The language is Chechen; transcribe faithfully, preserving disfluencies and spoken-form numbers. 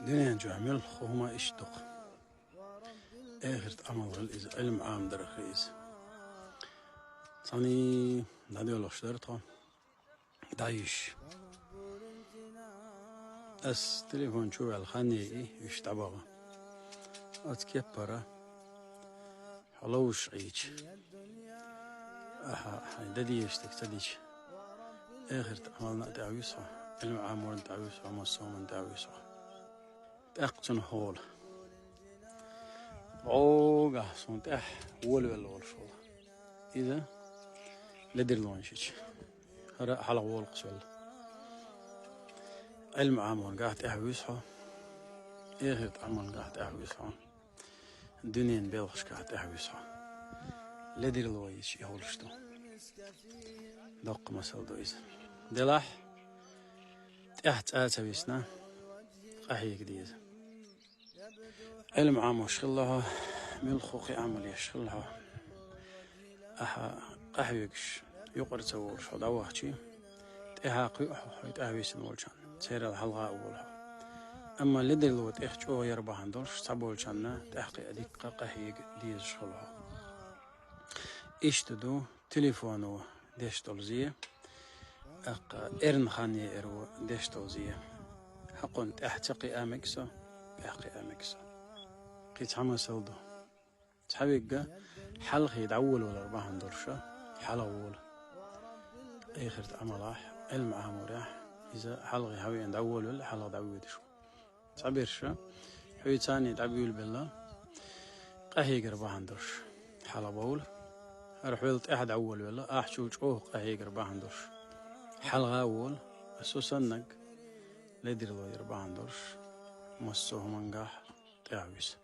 Дуьнен чохь муьлхха хӀума иштта ду-кх. Эхарта Ӏамал хила иза, Ӏилма Ӏамадар хила иза. Цхьаьний дӀадоьлхуш дара тхо. ДӀайиш. Ас телефон чу ваьлла хан йиъи, уьш дӀабаха. Оцу кеппара хьо ловзуш Ӏийча, ахьа хьайн дан дезаш дерг ца дича, эхарта Ӏамална а тӀаьхьа вуьсу хьо, Ӏилма Ӏаморна тӀаьхьа вуьсу хьо, массо а хӀуманна тӀаьхьа вуьсу хьо. ТӀаккха цунах хьола. БӀогахь суна тӀаьхьа волавелла волуш волу. Иза ледарлонаш йича, хӀара а хьалха волу-кх со. Ӏилма Ӏаморнехь тӀаьхьа вуьсу хьо, эхарта Ӏамалнехь тӀаьхьа вуьсу хьо, дуьненан белхашкахь тӀаьхьа вуьсу хьо. Ледарло йича и хуьлуш ду. Доккха масал ду иза. Делахь, тӀаьхьа цӀа ца висна, къахьега деза. Ӏилма Ӏамош хилла хьо, муьлхха кхин Ӏамал еш хилла хьо. Ахьа къахьоьгуш, юкъара ца волуш хьо дӀавахчи, тӀаьхьа кхуьу хьо хьо тӀаьхьа висина волчарна, церал хьалха а волу хьо. Амма ледарло тӀех чӀогӀа яр бахьана долуш, цхьаболчарна тӀаьхьа кхин а дикка къахьега дезаш хуьлу хьо. Иштта ду телефоно деш долу зе, тӀаккха эрна хан еаро деш долу зе. Хьакхунна тӀаьхьа ца кхиа мега со, тӀаьхьа кхиа мега со. Кхин цхьа масал ду. Цхьаверг хьалхе дӀаволавалар бахьана долуш хьалха волу. Эхарта Ӏамалахь, Ӏилма Ӏаморехь, иза хьалхе хьавеана дӀаволавелла, хьалха дӀавоьдуш ву. Цхьаберш хьоьца цхьаьний дӀабуьйлабелла, къахьегар бахьана долуш, хьалха бовла. ХӀара хьол тӀаьхьа дӀаволавелла, ахьа чул чӀогӀа къахьегар бахьана долуш, хьалха а волу, аса саннаг ледарло яр бахьана долуш, массо а хӀумангахь тӀаьхьа вуьсу.